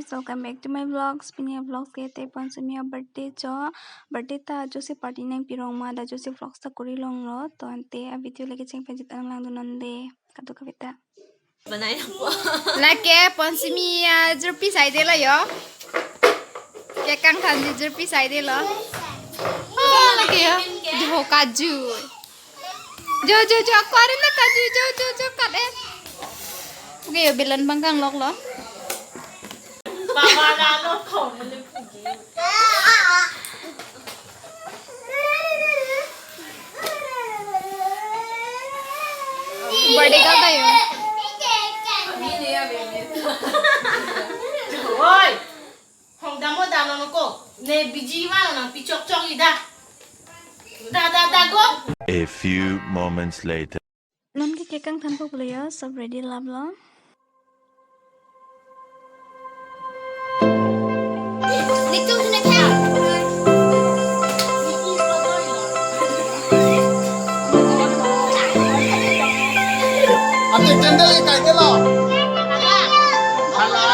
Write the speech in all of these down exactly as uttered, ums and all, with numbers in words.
So, come back to my vlogs. Pini vlogs ke te Ponsimi a-birthday cho. Birthday ta ajo si party nangpirong ma, dak ajo si vlogs ta kori longlo. To ante a-video lake cheng penjit nanglangdun nonde. Kadokave ta. Banai na po. Lake Ponsimi a-jirpi saidelo yo. Cake kangthanji jirpi saidelo. Oh, lake yo. Jo kaju. Jo, jo, jo, ako arin na kaju, jo, jo, jo, kat eh. Okay, yo, balloon abang kangloklo. Baba na lo kong ni puji. Birthday girl tayo. Oi. Hong damo dalo no ko. Ne biji ma nangpi chokchok ida. Da, da, da, go. A few moments later. Non ke cake kangthanpo pulo yo, sob ready lap lo. Ante candle ikai ke lo. Hala.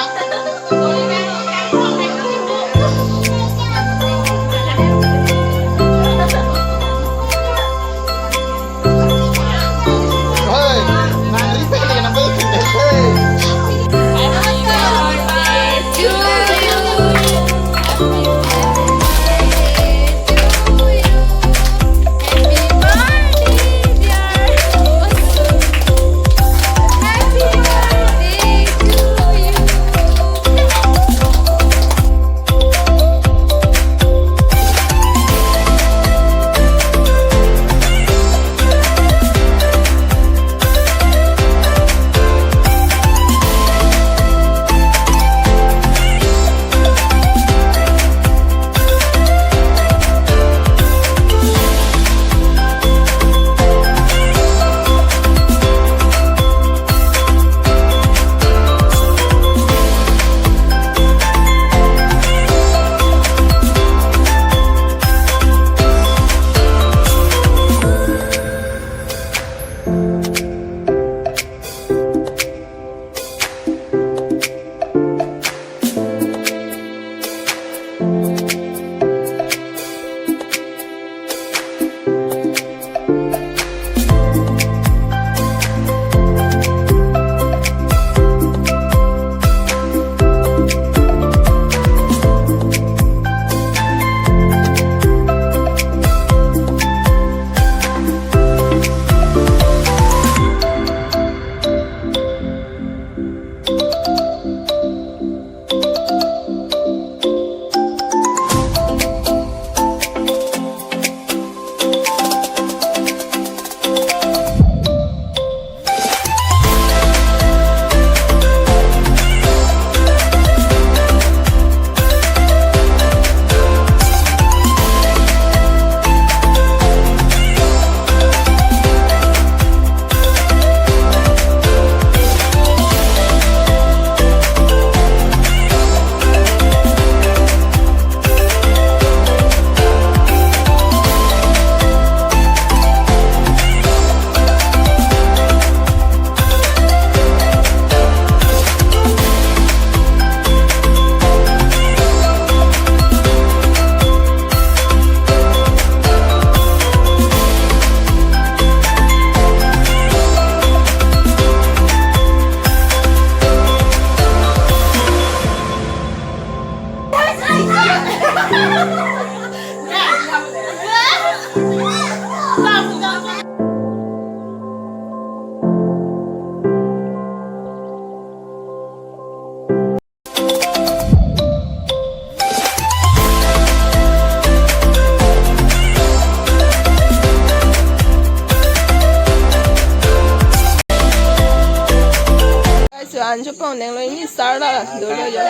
Guys, yo, anjo kong neng lo ini sar la dolo yo.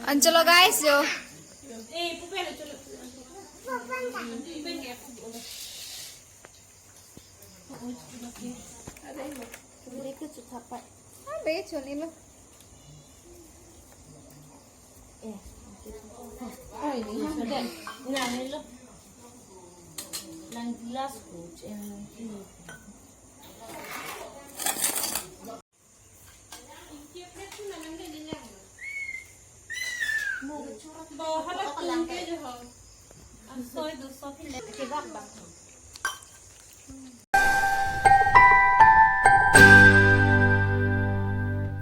Anjo lo guys yo. Abe choli lo. Eh. Ai, ni ha de. Nang ni lo. Nang glass ko chen. Oh, hala tung ke jo ho. Asoi do so phile. Kebak bak.